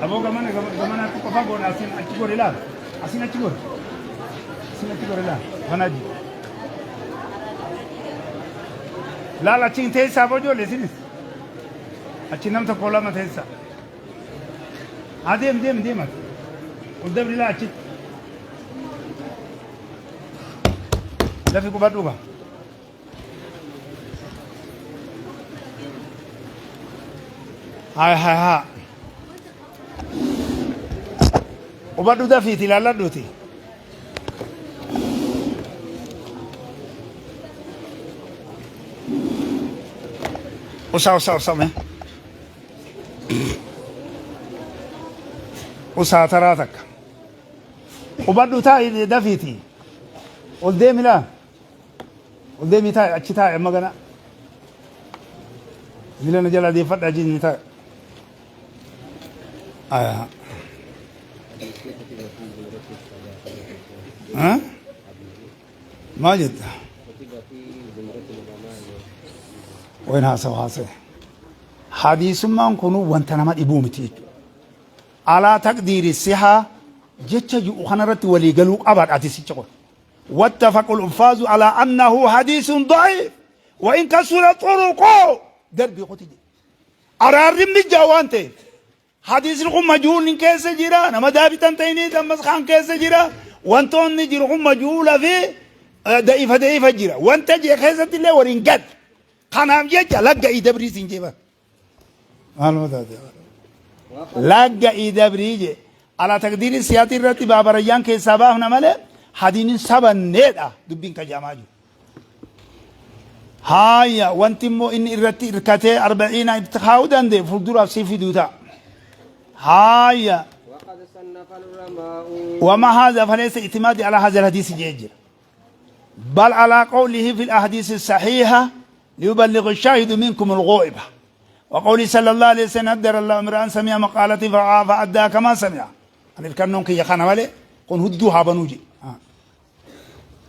Aboo gamana gamanaatti qofa goona asiin achi godhe laal. Asiin achi godhe. Asiin achi godhe laal. Kanaa jiru. Laal achiin teessaa aboo ijoollee isinis. Achi nam tokko lama teessaa. Haa deem deem deem ati. Ol dabri laa achitti. Lafi qubadhu gaa. Haa haa haa. Qubadhu dafiiti ilaalladhuuti. Usaa usaa usaa mee. Usaa taraa takka. Qubadhu taa'i dafiiti. Ol deemi laa. Ol deemi taa'i achi taa'i amma gana. Miila na jalaa deeffadha jinni taa'i. Aya. Ha? Maal jetta? Wayin haasawa haasa'e. Hadiisummaan kun wanta nama dhibuu miti jechuudha. Alaa taqdiiri sihaa jecha ji'u kanarratti walii galuu qabaadha hadiisicha kun. واتفق الحفاظ على أنه حديث ضعيف وإن كسر طرقه دربي قتل araarri mijaa waan ta'eef hadiisni kun majhuulni keessa jira nama daabitan ta'inii ammas kaan keessa jira wantoonni jiru kun majhuula fi da'ifa da'ifa jira wanta jee keessatti illee waliin gad kanaaf jecha lagga idabrii siin jeeba maaluma taate lagga idabrii je ala taqdiiri siyaatii irratti baabarayyaan keessaa baafna malee hadiinin sabanneedha dubbiin kajaamaa jiru. Haaya wanti immoo inni irratti irkatee arba'iina itti kaa'uu danda'e fuulduraaf si fiduu ta'a. Haaya. وقد صنف العلماء وما هذا فليس اعتمادي على هذا الحديث جيجر بل على قوله في الأحاديث الصحيحة ليبلغ الشاهد منكم الغائبة وقوله صلى الله عليه وسلم قدر الله امرأ سمع مقالتي فوعى فأدى كما سمع أن الكنون كي يخانا مالي قل هدوها بنوجي آه.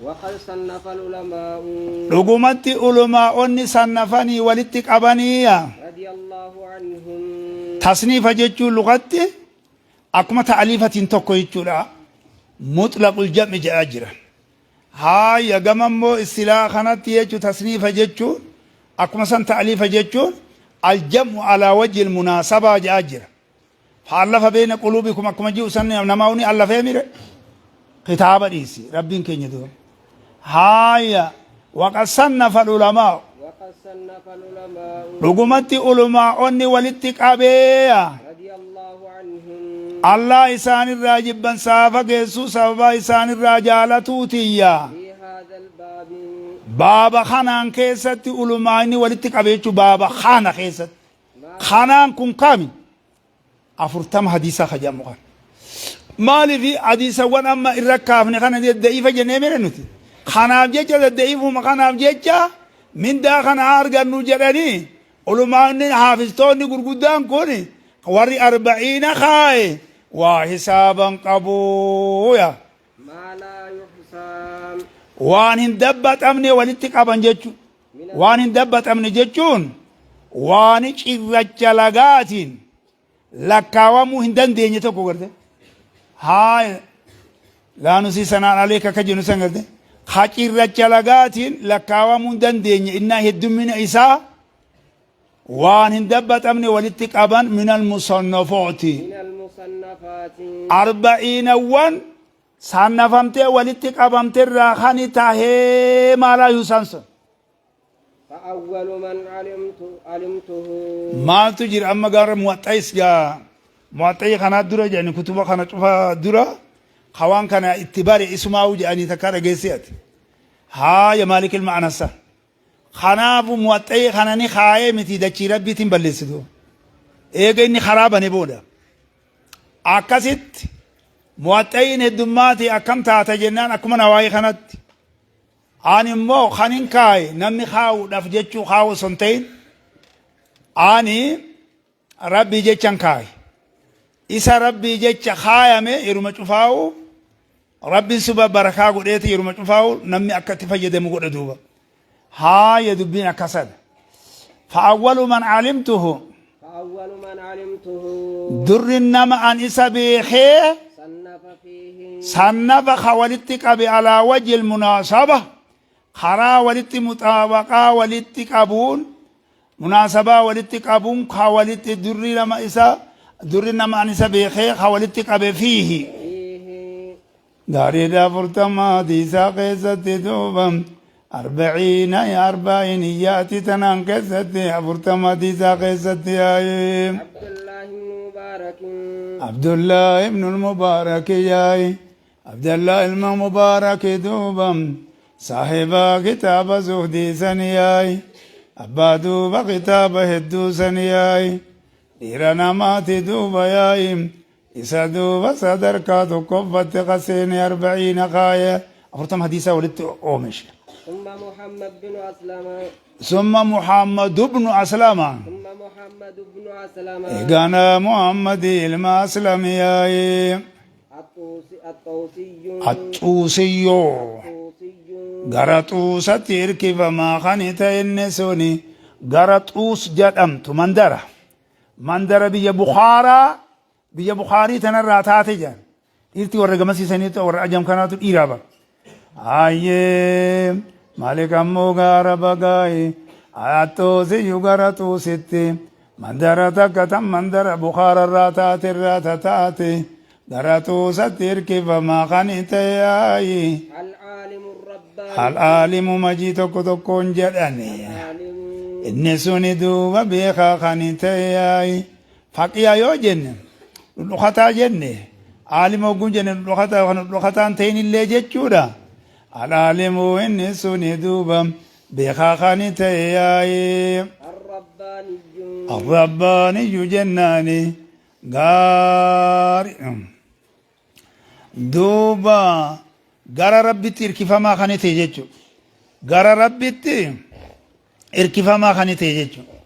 وقد صنف العلماء Dhugumatti ulumaa'onni sannafanii walitti qabaniiya. رضي الله عنهم Tasniifa jechuun lugatti akkuma ta'aliifatiin tokko jechuudha. Muxlaqul jam'i jedhaa jira. Haaya gama immoo istilaa kanatti jechuun tasniifa jechuun akkuma san ta'aliifa jechuun aljam'u alaa wajjil munaasabaa jedhaa jira. Fa'allafa beeyna quluubikum akkuma ji'u san namaa ni allafee mire kitaaba dhiisi rabbiin keenya dura. Haaya waqad sannafa ulamaa'u وقد صنف العلماء dhugumatti ulumaa'onni walitti qabeeya. رضي الله عنهم Allah isaanirraa jibbansaa fageessuu sababa isaanirraa jaalatuutiyya. في هذا الباب Baaba kanaan keessatti ulumaa'onni walitti qabe jechuun baaba kana keessatti. Kanaan kun kami? 40 hadiisaa ka jedhamu kana. Maaliif hadiisawwan amma irra kaafne kana dadda'iifa jennee mere nuti. Kanaaf jecha dadda'iifuma kanaaf jecha mindaa kana argannu jedhanii ulumaanni haafistoonni gurguddaan kun warri arba'iina kaaye waa hisaaban qabuuya. ما لا يحصى Waan hin dabbaxamne walitti qaban jechuudha. Waan hin dabbaxamne jechuun waan cirracha lagaatiin lakkaawamuu hin dandeenye tokko garte. Haa laanusii sanaan aleeka akka jennu san garte. Ha cirracha lagaatiin lakkaawamuu hin dandeenye innaa heddummina isaa waan hin dabbaxamne walitti qaban minal musannafooti. من المصنفات Arba'iinawwan Saannafamtee walitti qabamte irraa kani tahee maalaa yuusaan sun. فأول من علمت علمته Maaltu jira amma gara muwaxxayis gaa muwaxxayi kanaa dura jedhani kutuba kana cufa dura kawaan kana itti bare isumaa'u jedhanii takka dhageessee ati. Haaya maalik ilma anassa. Kanaafu muwaxxayi kana ni kaayee miti dachii rabbiitiin balleessitu. Eega inni karaa bane booda. Akkasitti Muwaxxa'iin heddummaati akkam taata jennaan akkuma nawaayii kanatti. Ani immoo kanin kaaye namni kaa'uudhaaf jechuu kaa'u osoo hin ta'in ani rabbii jechan kaaye. Isa rabbii jecha kaayame yeruma cufaa'u rabbiin suba barakaa godheeti yeruma cufaa'u namni akka itti fayyadamu godha duuba. Haaya dubbiin akkasadha. Fa'awwalu man alimtuhu. أول من علمته Durri nama an isa beekee صنف فيه sannafa ka walitti qabe alaa wajhi munaasaba karaa walitti muxaabaqaa walitti qabuun munaasabaa walitti qabuun ka walitti durri nama isa durri nama an isa beekee ka walitti qabe fiihi فيه gaariidha 40 hadiisaa keessatti duuba arbaciina arbaciiniyyaati tanaan keessatti 40 hadiisaa keessatti yaa'ee عبد الله بن مبارك Abdullah ibn al-Mubarak yaa'e Abdullah ilma Mubarak duuba saahiba kitaaba zuhdii san yaa'e abbaa duuba kitaaba hedduu san yaa'e dhiira namaati duuba yaa'e isa duuba sadarkaa tokkoffatti qaseeni arbaciina kaaya 40 hadiisaa walitti oomishe. ثم محمد بن أسلم ثم محمد بن أسلم ثم محمد بن أسلم إيقانا محمد ilma أسلم yaa'e الطوسي الطوسي الطوسي الطوسي gara xuusatti hirkifamaa kan ta'e inni suni gara xuus jedhamtu mandara mandara biyya Bukaaraa biyya Bukaarii tanarraa taate jedhan dhiirti warra gamasiisaniitu warra ajam kanaatu dhiiraa bara ayyee maalik ammoo gaara bagaayi attoosiyyu gara xuusitti mandara takka tan mandara Bukaararraa taate irraa tataate gara xuusatti hirkifamaa kan ta'e yaayi العالم الرباني Al'aalimu majii tokko tokkoon jedhani. العالم Inni suni duuba beekaa kan ta'e yaayi. Faqiya yoo jenne dhudhukataa jenne aalima ogguun jenne dhudhukataa kan dhudhukataan ta'in illee jechuudha. Al'aalimu inni suni duuba beekaa kan ta'e yaayi. الرباني Arrabbaaniyyu jennaani gaari. Duuba gara rabbitti hirkifamaa kan ta'e jechuudha. Gara rabbitti hirkifamaa kan ta'e jechuudha.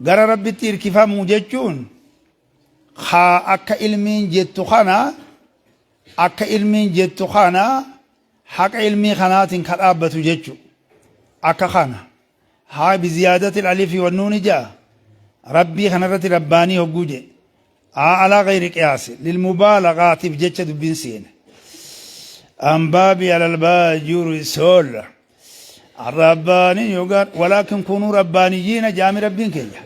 Gara rabbitti hirkifamuu jechuun haa akka ilmiin jettu kana akka ilmiin jettu kana haqa ilmii kanaatiin ka dhaabbatu jechuudha. Akka kana haa biziyaadati alifi wannuuni ja'a rabbii kanarratti rabbaanii hogguu jedhe haa alaa gayri qiyaasi lilmubaalagaatiif jecha dubbiin seene. أنبابي على الباجور سول الرباني قال ولكن كونوا ربانيين جامي ربين كيا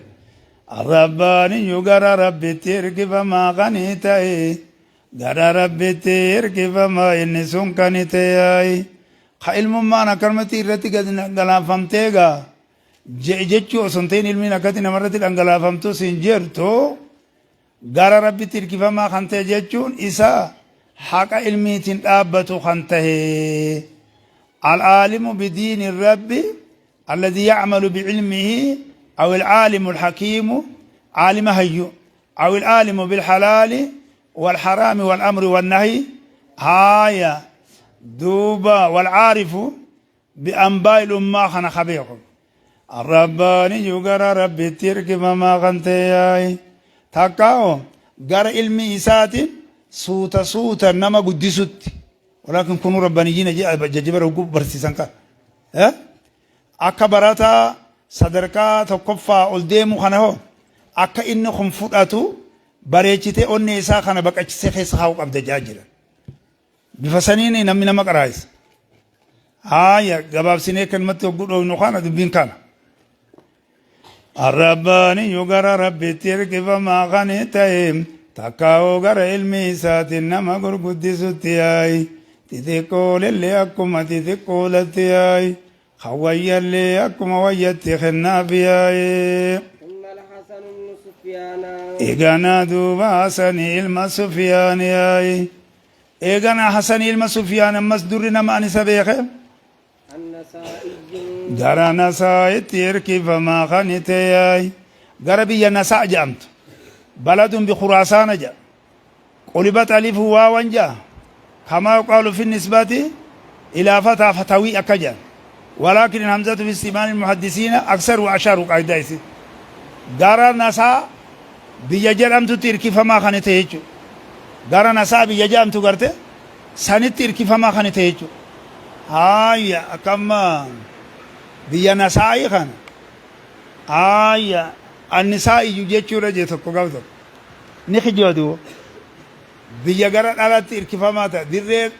الرباني قال ربي ترك فما غنيتي قال ربي ترك فما إني سنكنتي علم ما أنا كلمتي رتي قد غلافمتيغا jechuu osoo hin ta'in ilmiin akkatti namarratti dhangalaafamtu sin jirtu gara rabbitti hirkifamaa kan ta'e jechuun isa haqa ilmiitiin dhaabbatu kan ta'e العالم بدين الرب الذي يعمل بعلمه أو العالم الحكيم عالم هيو أو العالم بالحلال والحرام والأمر والنهي هايا دوبا والعارف بأنباء الأمة خنا خبيكم الرباني gara rabbitti hirkifamaa kan ta'e takkaa'o gara ilmi isaatiin suuta suuta nama guddisutti ولكن كونوا ربانيين jajjaba hogguu barsiisan kan akka barataa sadarkaa tokkoffaa ol deemu kana hoo akka inni kun fudhatu bareechitee onnee isaa kana baqachisee keessa kaa'uu qabda jaa jira. Bifa saniin namni nama qaraayisa. Haaya gabaabsinee kanumatti hogguu dhoofnu kana dubbiin kana. Arrabbaani gara rabbitti hirkifamaa kan ta'e takkaa'oo gara ilmi isaatiin nama gurguddisutti yaayi xixiqqoolellee akkuma xixiqqoolatti yaayi hawwayyallee akkuma wayyatti kennaaf yaayi. ثم الحسن بن سفيان Eeganaa duuba Hasani ilma Sufyaan yaayi. Eeganaa Hasani ilma Sufyaan ammas durri nama ani isa beeke. النسائي Gara Nasaa'itti hirkifamaa kan ta'e yaayi. Gara biyya Nasaa jedhamtu. بلد بخراسان جاء قلبت ألف واوا جاء كما يقال في النسبة إلى فتى فتوي أكجا ولكن الهمزة في استعمال المحدثين أكثر وأشار قاعدة gara Nasaa biyya jedhamtutti hirkifamaa kan ta'e jechuudha. Gara Nasaa biyya jedhamtu garte sanitti hirkifamaa kan ta'e jechuudha. Haaya akkam biyya Nasaa'i kana haaya Annisaa'iyyu jechuudha jee tokko gaaf tokko. Ni kijiba duuba. Biyya gara dhalatti irkifamaa ta'a. Dirree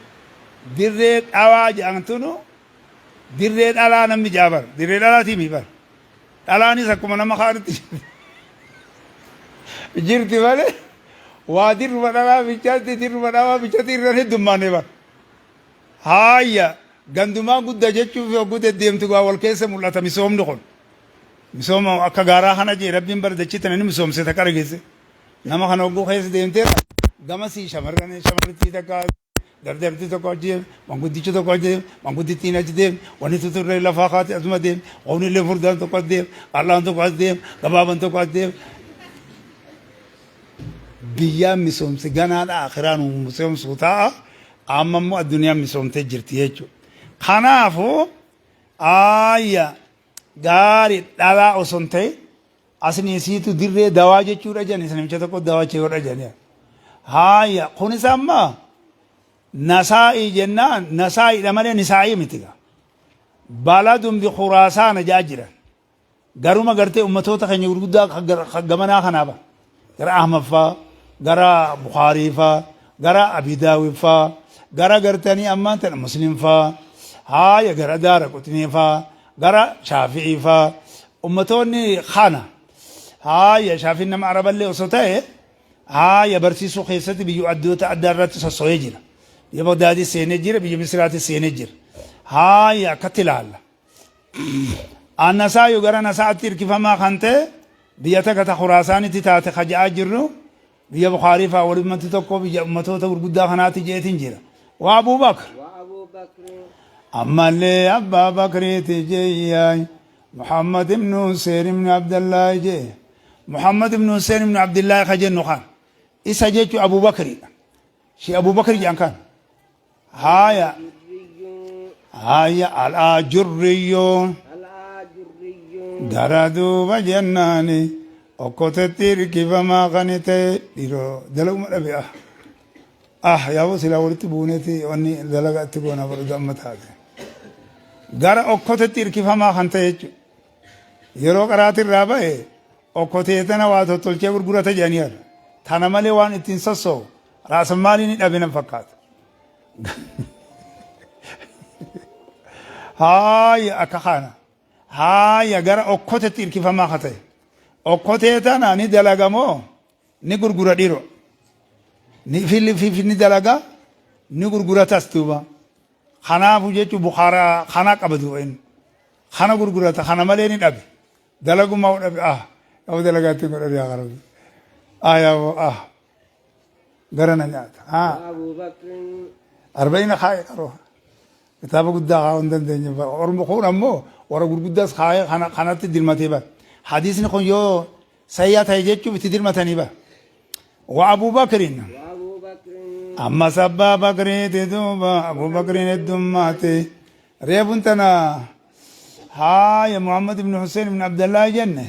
dirree dhawaa jedhan tunu dirree dhalaa namni jedha bar. Dirree dhalaatii mii bar. Dhalaanis akkuma nama kaanitti jirti malee waa dirruma dhalaa bichaatti dirruma dhawaa bichaatti irra heddummaanne bar. Haayya gandumaa gudda jechuuf yogguu deddeemtu gaa wal keessa mul'ata misoomni kun. Misooma akka gaaraa kana jee rabbiin bar dachii tana ni misoomse takka dhageesse. Nama kana hogguu keessa deemtee gamasii shamarran shamarrittii takka dardartii tokko achi deem manguddichi tokko achi deem manguddittiin achi deem wanni tuturree lafaa kaate asuma deem qownillee furdaan tokko as deem qal'aan tokko as deem gabaaban tokko as deem. Biyyaan misoomse ganaadha akiraan misoomsuu ta'a amma immoo addunyaan misoomtee jirti jechuudha. Kanaafuu aayya gaari dhalaa osoo hin ta'in asni isiitu dirree dawaa jechuudha jedhan isa namicha tokko dawaa jechuudha jedhan. Haaya kunis amma nasaa'ii jennaan nasaa'iidha malee nisaa'ii miti gaa. Baladun bi khuraasaana jaa jiran. Garuma gartee ummatoota keenya gurguddaa kan gamanaa kanaa ba. Gara Ahmad faa, gara Bukhaarii faa, gara Abi Daawid faa, gara gartanii ammaan tana Muslim faa, haaya gara Daara Quxnii faa, gara Shaafi'ii faa. Ummatoonni kana haaya Shaafiin nama Araballee osoo ta'e haaya barsiisuu keessatti biyya addoota addaa irratti sosso'ee jira. Biyya Bagdaadii seenee jira, biyya Misiraatis seenee jira. Haaya akkatti ilaalla. Annasaayu gara Nasaatti hirkifamaa kan ta'e biyya takka ta Khuraasaanitti taate ka ja'aa jirru biyya Bukhaarii fa'aa walumatti tokko biyya ummatoota gurguddaa kanaatti je'eetiin jira. Waa Abuu Bakr. وأبو بكر Ammallee Abbaa Bakriiti jeeyyaay Muhammad ibn Hussein ibn Abdallaahi jee. Muhammad ibn Hussein ibn Abdillaahi ka jennu kan isa jechuun Abuu Bakriidha. Shi Abuu Bakri jedhan kan. Haaya. Haaya al-ajurriyyoon. Gara duuba jennaani okkotetti hirkifamaa kan ta'e dhiiroo dalaguma dhabe ah. Ah yaaboo silaa walitti buuneeti wanni dalaga itti goona godhu amma taate. Gara okkotetti hirkifamaa kan ta'e jechuudha. Yeroo qaraatirraa ba'e okkotee tana waa tottolchee gurgurata jedhanii har'a. Tana malee waan ittiin sossoo'u Raasan maalii ni dhabe nan fakkaata. Haaya akka kana. Haaya gara okkotetti hirkifamaa ka ta'e. Okkotee tana ni dalaga moo ni gurgura dhiro. Ni fi ni dalaga ni gurguratas duuba. Kanaafu jechuun bukaaraa kana qaba duuba inni. Kana gurgurata kana malee ni dhabe. Dalagumaa dhabe ah. Yoo dalagaatti godhate yaa rabbi. Ah yaa ah. Gara na nyaata. Haa. وأبو بكر Arba'iina kaa'e qaroo. Kitaaba guddaa kaa'uu hin dandeenye. Ormi kun ammoo warra gurguddaas kaa'ee kana kanatti dirmatee bara. Hadiisni kun yoo sayyaa ta'e jechuuf itti dirmatanii bara. Wa Abuu Bakriin. وأبو بكر Ammas Abbaa Bakriiti duuba Abuu Bakriin heddummaate. Reefun tana haaya Muhammad ibn Hussein ibn Abdallah jenne.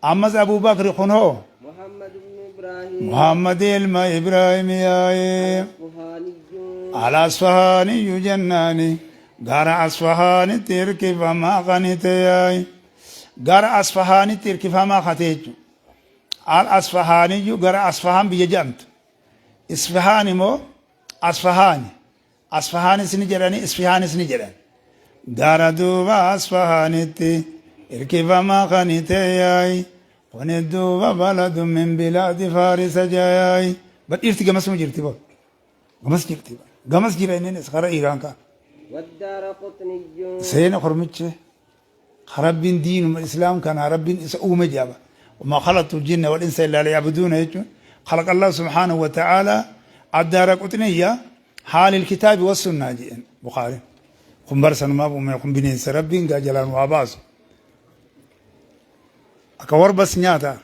Ammas Abuu Bakri kun hoo محمد بن إبراهيم Muhammad ilma Ibraahim yaa'ee. الأصفهاني Al-Asfahaaniyyu jennaani gara Asfahaanitti hirkifamaa kan ta'e gara Asfahaanitti hirkifamaa kan ta'e jechuudha. Al-Asfahaaniyyu gara Asfahaan biyya jedhamtu. Isfahaan immoo Asfahaani. Asfahaanis ni jedhani Isfihaanis ni jedhan. Gara duuba Asfahaanitti hirkifamaa kan ta'e kuni duuba baladu min bilaadi Faarisa jayaay. Badhiirti gamasuma jirti boo. Gamas jirti. Gamas jira inninis kara Iiraan kaan. والدار قطني Seena kormichi Rabbiin diinuma islaam kanaa Rabbiin isa uume jedhama. Wamaa khalaqtu jinna wal insa illaa liya'buduuna jechuun khalaqa Allah subhaanahu wa ta'ala addaara quxniyya haalil kitaabi was sunnaa jedhen Bukhaariin. Kun bar sanumaaf uume kun bineensa Rabbiin gaa jalaan waa baasu. Akka warbas nyaata.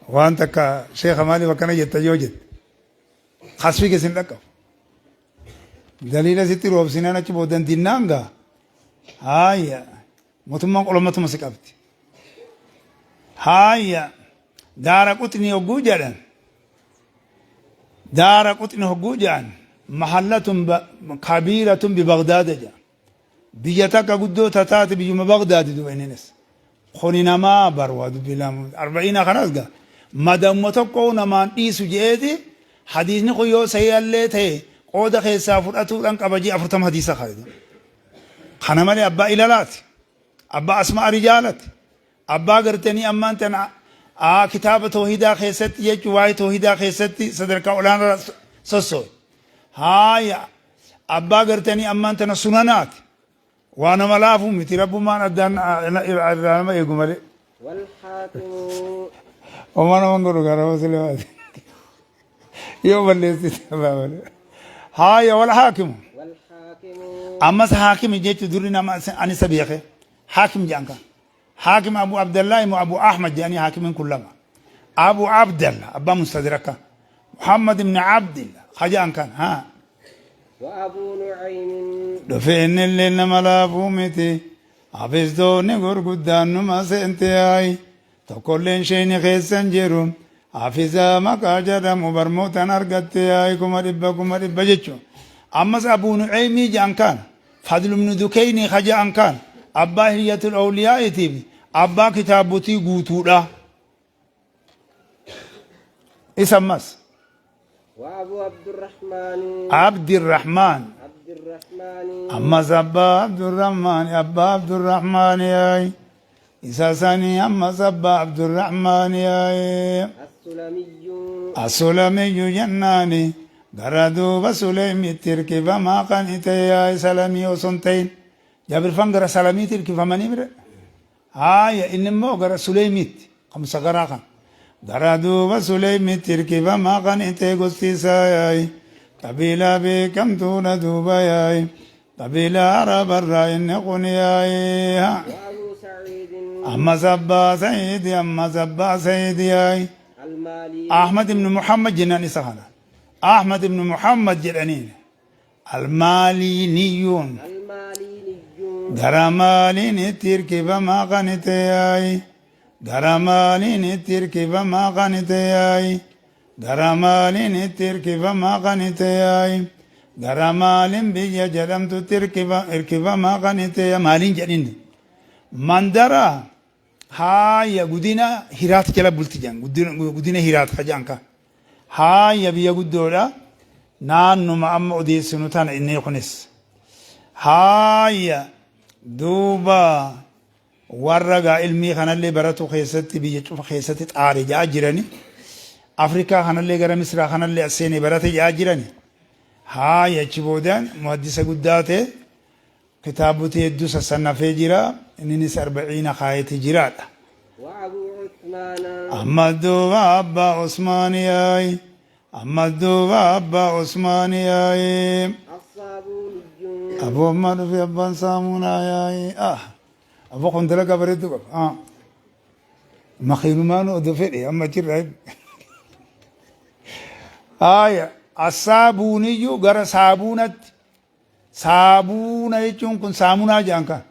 Waan takka sheekha maaliif akkana jetta yoo jette kasfii keessan dhaqqabu. Daliila sitti roobsinaan achi boodan dinnaan gaa haaya mootummaan qolomatuma si qabdi. Haaya daara quxni hogguu jedhan daara quxni hogguu jedhan mahallatun kabiiratun bi Bagdaada jedhan. Biyya takka guddoo tataate biyyuma Bagdaadi duuba inninis. Kuni namaa bar waa dubbii lama arba'iina kanas gaa madamma tokko namaan dhiisu je'eeti hadiisni kun yoo sahihallee ta'e qooda keessaa fudhatuudhaan qaba jee 40 hadiisa kaayatu. Kana malee abbaa ilalaati. Abbaa asma'a rijaalati. Abbaa gartanii ammaan tana aa kitaaba toohidaa keessatti jechuun waa'ee toohidaa keessatti sadarkaa olaanaa sosso'e. Haaya abbaa gartanii ammaan tana sunanaati. Waa nama laafuu miti rabbumaan addaan irraa nama eegu malee. Wal haakimu. Homaa nama hin godhu gara musliimaati. Yoo balleessite abbaa malee. Haaya wal haakimu. Wal haakimu. Ammas haakimi jechuun durri nama ani isa beeke. Haakim jedhan kan. Haakim Abu Abdallaa immoo Abu Ahmad jedhanii haakimiin kun lama. Abu Abdalla abbaa mustadraka. Muhammad ibn Abdillah ka jedhan kan. Haa. Wa Abu Nu'aymin. Dhufe innillee nama laafuu miti. Hafiztoonni gurguddaan numa seente yaa'i. Tokkolleen sheeyni keessan jiru. Hafizaa maqaa jedhamu barmootaan argatte yaa'i 100,000 100,000 jechuun. Ammas Abuu Nu'aymii jedhan kan. Fadlu ibn Dukeynii ka jedhan kan. Abbaa Hilyatul Awliyaa'iitiif abbaa kitaabotii guutuudha. Isa ammas. وأبو عبد الرحمن Abdirrahmaan. عبد الرحمن Ammas abbaa Abdurrahmaan abbaa Abdurrahmaan yaa'i. Isa sanii ammas abbaa Abdurrahmaan yaa'i. السلمي Asulamiyyu jennaani gara duuba Suleymitti hirkifamaa kan ite yaa'i salamii osoo hin ta'in. Jaabirfaan gara salamiitti hirkifamanii bire. Haaya inni immoo gara Suleymiitti kamsa garaa kan. Gara duuba Suleymitti hirkifamaa kan ite gosti isaa yaa'i. Qabiilaa beekamtuudha duuba yaa'i. Qabiilaa Arabarraa inni kun yaa'i. وأبو سعيد Ammas abbaa Sa'iidi ammas abbaa Sa'iidi yaa'i. المالي Ahmad ibn Muhammad jennaan isa kana. Ahmad ibn Muhammad jedhaniin. Almaaliiniyyuun. الماليني Gara maaliin itti hirkifamaa kan ite yaa'i. Gara maaliin itti hirkifamaa kan ite yaa'i. Gara maaliin itti hirkifamaa kan ite yaa'i. Gara maaliin biyya jedhamtutti hirkifamaa kan ite yaa'i. Maaliin jedhin. Mandara haaya gudina Hiraat jala bulti jedhan. Gudina Hiraat ka jedhan kan. Haaya biyya guddoodha. Naannuma amma odeessinu tana inni kunis. Haaya duuba warra gaa ilmii kanallee baratu keessatti biyya cufa keessatti xaare ja'a jirani. Afrikaa kanallee gara Misraa kanallee as seenee barate ja'a jirani. Haaya achi boodaan muhaddisa guddaa ta'e kitaabotii hedduu sassannafee jira. Inninis arba'iina kaayete jiraadha. وأبو عثمان Amma duuba abbaa Usmaani yaa'i. Amma duuba abbaa Usmaani yaa'i. الصابوني Aboo ammaa dhufe abbaan saamunaa yaa'i. Ah, aboo kun dalagaa bareedduu qaba. Ah. Makiinumaan odoo fedhe amma achirraa. Haaya, assaabuuniyyuu gara saabuunatti. Saabuuna jechuun kun saamunaa jedhan kan.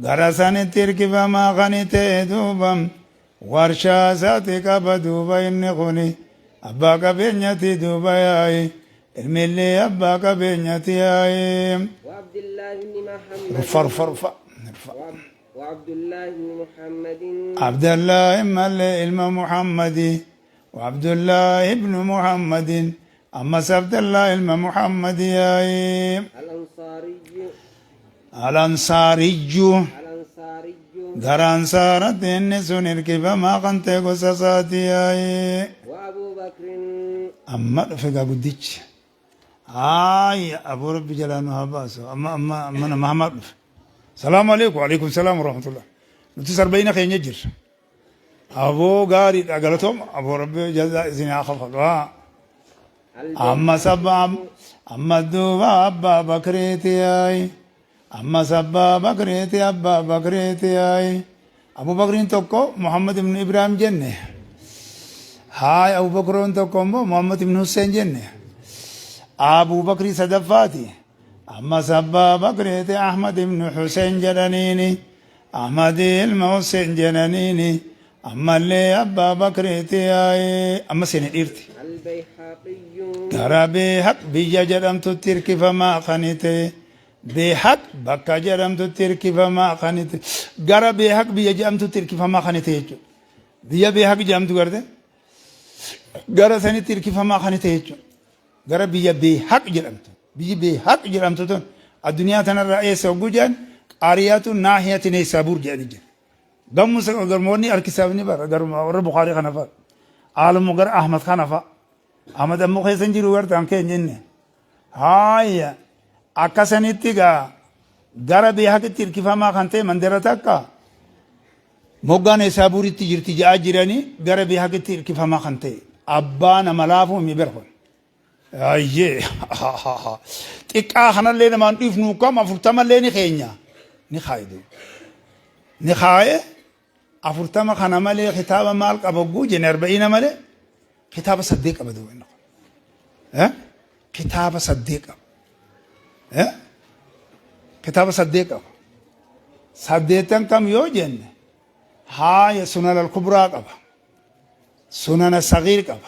Gara sanitti hirkifamaa kan ta'e duuba warshaa isaati qaba duuba inni kuni abbaa qabeenyati duuba yaa'i. Ilmillee abbaa qabeenyati yaa'i. وعبد الله بن محمد Rufa rufa rufa. Rufa. وعبد الله بن محمد Abdallah mallee ilma Muhammadi. وعبد الله ibn Muhammadin. Ammas Abdallah ilma Muhammadi yaa'i. الأنصاري Al-Ansaariyyu. الأنصاري Gara Ansaaratti inni sun hirkifamaa kan ta'e gosa isaati yaa'i. وأبو بكر Amma dhufe gaa guddichi. Haaya aboo rabbi jalaa nu haa baasu. Amma amma amma nama hamaa dhufe. Salaamu alaikum. Alaikum salaam wa rahmatullah. Nuti sarbayina keenya jirra. Aboo gaariidha galatooma. Aboo rabbi jazaa isin haa kafalu. Haa. Amma sabba amma duuba abbaa Bakriiti yaa'i. Ammas abbaa Bakriiti abbaa Bakriiti yaa'i. Abu Bakriin tokko Muhammad ibn Ibrahim jenne. Haay Abu Bakroon tokko immoo Muhammad ibn Hussein jenne. Abu Bakrii sadaffaati. Ammas abbaa Bakriiti Ahmad ibn Hussein jedhaniini. Ahmad ilma Hussein jedhaniini. Ammallee abbaa Bakriiti yaa'i. Amma seene dhiirti. البيهقي Gara Beehaq biyya jedhamtutti hirkifamaa kan ta'e. Beehaq bakka jedhamtutti hirkifamaa kan itti gara Beehaq biyya jedhamtutti hirkifamaa kan itti jechuudha. Biyya Beehaq jedhamtu garte gara sanitti hirkifamaa kan itti jechuudha. Gara biyya Beehaq jedhamtu. Biyyi Beehaq jedhamtu tun addunyaa tanarraa eessa hogguu jedhan qaariyatu naahiyati Neysaabuur jedhanii jira. Gammu garmoonni harkisaaf ni bara garuma warra Bukaarii kana fa'a. Aalamu gara Ahmad kana fa'a. Ahmad ammoo keessa hin jiru gartaan keenya inni. Haaya akka sanitti gaa gara Beehaqitti hirkifamaa kan ta'e mandara takka moggaa Neysaabuuritti jirti ja'aa jiranii gara Beehaqitti hirkifamaa kan ta'e abbaa nama laafuu mi berkon. Ayyee xiqqaa kanallee namaan dhiifnu kam afurtamallee ni keenya ni kaayidu ni kaaye 40 kana malee kitaaba maal qaba hogguu jenne arba'iina malee kitaaba saddeet qaba duuba inni kun. Eh? Kitaaba saddeet qaba. Eh? Kitaaba saddeet qaba. Saddeettan kam yoo jenne haaya sunan al-kubraa qaba. Sunana sagiir qaba.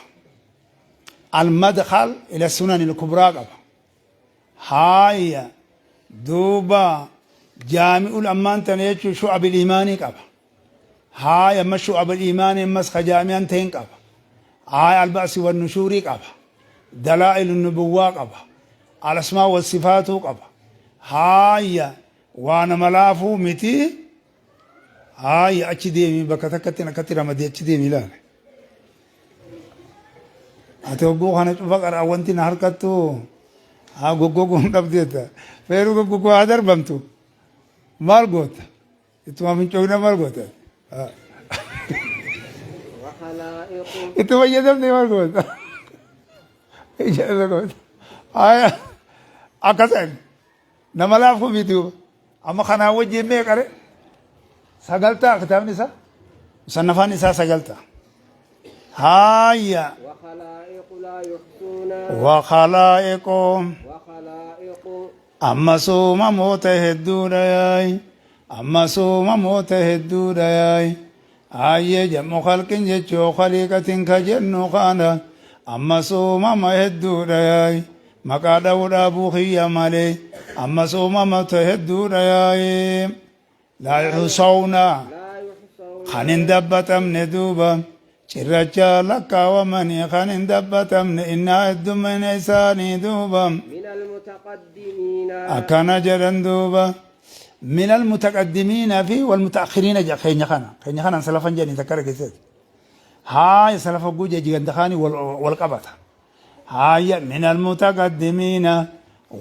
Al-madkhal ila sunan al-kubraa qaba. Haaya duuba jaami'ul ammaan tana jechuun shu'abil iimaanii qaba. Haaya amma shu'abul iimaanii ammas ka jaami'an ta'in qaba. Haaya alba'si wan nushuurii qaba. Dalaa'il nubuwwaa qaba. Alasmaa wal sifaatuu qaba. Haaya waa nama laafuu miti. Haaya achi deemi bakka takkatti akkatti ramadee achi deemi ilaale. Ati hogguu kana cufa qaraa wanti na harkattu haa goggoguu hin dhabdeetta. Feeruu goggoguu haa darbamtu. Maal goota? Ittuma fincoofna maal goota? وخلائق Itti fayyadamte maal goota? Ija goota. Haaya akkasaan nama laafu miti. Amma kanaa wajjin meeqare? Sagaltaa kitaabni isaa? Musannafaan isaa sagaltaa. Haaya. وخلائق لا يحصون Wakhalaa'iqu وخلائق amma suumamoota hedduudha yaay amma suumamoota hedduudha yaay Ayyee jam'u khalqin jechuu khaliiqatin ka jennu kana amma suumama hedduudha yaay maqaa dha'uu dhaabuu kiyya malee amma suumamota hedduudha yaay laa yuhsawna لا يحصون kan hin dabbatamne duuba cirracha lakkaawamanii kan hin dabbatamne innaa heddumina isaanii duuba من المتقدمين akkana jedhan duuba min almutaqaddimiina fi walmutaakhiriina jedha keenya kana keenya kanaan salafan jedhanii takka dhageesseeti haaya salafa guje jiganta kaanii wal qabata haaya min almutaqaddimiina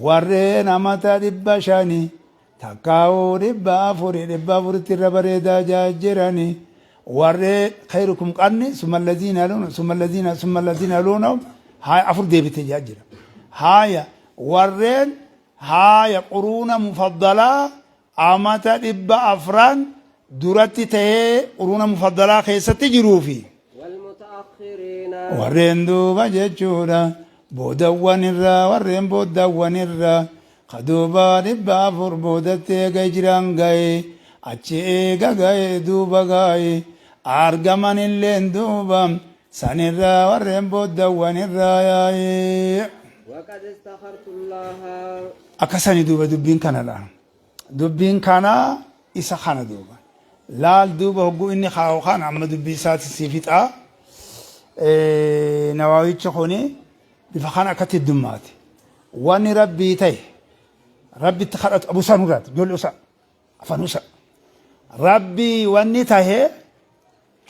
warreen amata 500 takkaa'uu 400 400tti irra bareedaa jaajjiranii warreen khayrukum qarni summa allaziina yaluuna summa allaziina summa allaziina yaluunahum haaya afur deebite jaajjira haaya warreen Haaya quruuna mufaddalaa amata 400 duratti tahee quruuna mufaddalaa keessatti jiruu fi Walmuta'akhiriina. warreen duuba jechuudha boodawwan irraa warreen booddawwan irraa ka duuba 400 boodatti eega hijraan gahe achi eega gahe duuba gahe argaman illeen duuba Sanirraa warreen booddawwan irraa yaa'ee. Waqad istakhartullaaha. Akka sani duuba dubbiin kana laal. Dubbiin kana isa kana duuba. Laal duuba hogguu inni kaa'u kana amma dubbii isaati si fixaa. Nawaawichi kuni bifa kana akkatti heddummaate. Wanni rabbii ta'e rabbitti kadhatu abu isaa nurraati ijoollee usaa afaan usaa. Rabbii wanni tahe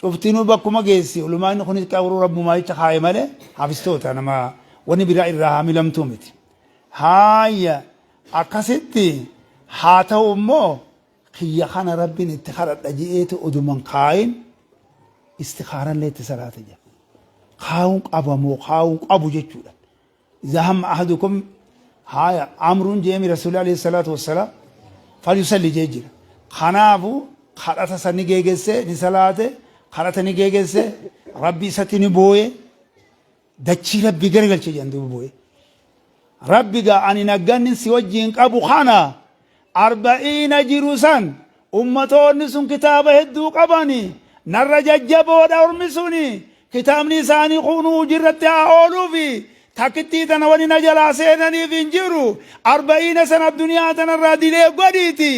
Cuftinuu bakkuma geessi. Ulumaanni kunis qabruu rabbumaa jecha kaaye malee hafistoota nama wanni biraa irraa haa milamtuu miti. Haaya akkasitti haa ta'u immoo kiyya kana rabbiin itti kadhadha je'eetu oduman kaayin istikaarallee itti salaata jedha. Kaayuun qaba moo kaayuun qabu jechuudha. Iza hamma ahadukum haaya amruun jeemi rasuulli alayhi salaatu wassalaam falyusalli jee jira. Kanaafu kadhata san ni geegesse ni salaate kadhata ni geegesse rabbi isatti ni booye dachii rabbi garagalche jedhan duuba booye. Rabbi gaa ani nagganni si wajjiin qabu kana arba'iina jiru san ummatoonni sun kitaaba hedduu qabani narra jajjaboodha ormi suni kitaabni isaanii kunuu hojiirratti haa ooluufi Takkittii tana wani na jalaa seenaniif hin jiru. Arba'iina sana addunyaa tanarraa dilee godhiiti.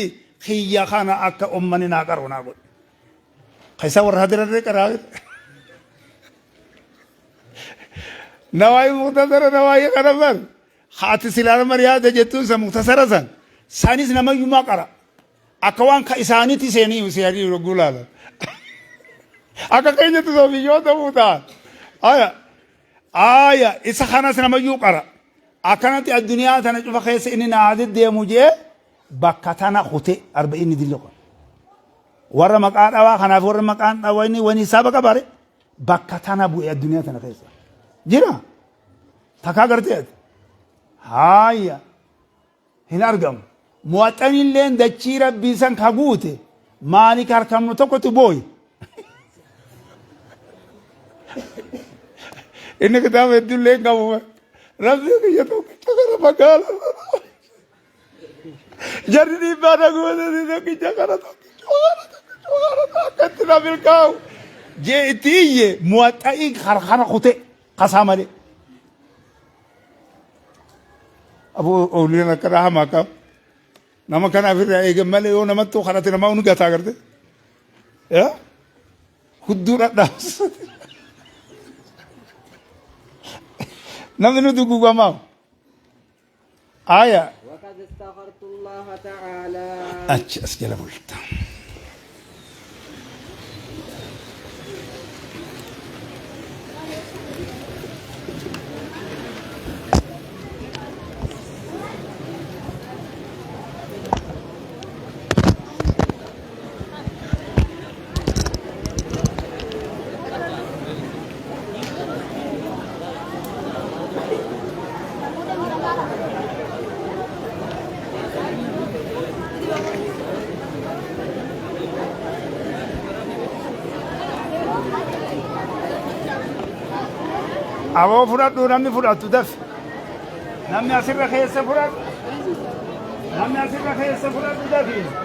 Kiyya kana akka ummani naa qaru naa godhi. Keessa warra hadirarree qaraa. Nawaayii muktasara nawaayii kana bar. Haati silaa nama riyaada jettuun san muktasara san. Sanis namayyumaa qara. Akka waan ka isaanitti seenii seenii yogguu laalan. Akka keenyatti soofiyyoota fuutaa. Aya. Aya isa kanas namayyuu qara. Akkanatti addunyaa tana cufa keessa inni naa deddeemu jee bakka tana kute arba'iinni dilli kun. Warra maqaa dhawaa kanaaf warra maqaan dhawanii wani saba qabare bakka tana bu'e addunyaa tana keessa. Jira. Takkaa gartee ati. Haaya. Hin argamu. Muwaxxanilleen dachii rabbii san ka guute maalik harkamnu tokkotti booye. Inni kitaaba hedduullee hin qabu. Rabbii kiyya tokkicha kana magaala. Jarri dhiibbaa na gootanii tokkicha kana tokkicha kana tokkicha kana akkatti na milkaa'u. Jee itti iyye muwaxxa'ii harkana kute kasaa malee. Aboo ooliyaan akkana hamaa qaba. Nama kana ofirraa eegan malee yoo namattuu kadhate namaa ni gataa garte. Yaa hudduu dhadhaabsa. Namni nu dugugamaa. Aya. وقد استخرت الله تعالى Achi as jala bulta. Aboo fudhadhu namni fudhatu dafi. Namni asirra keessa fudhadhu. Namni asirra keessa fudhadhu dafi.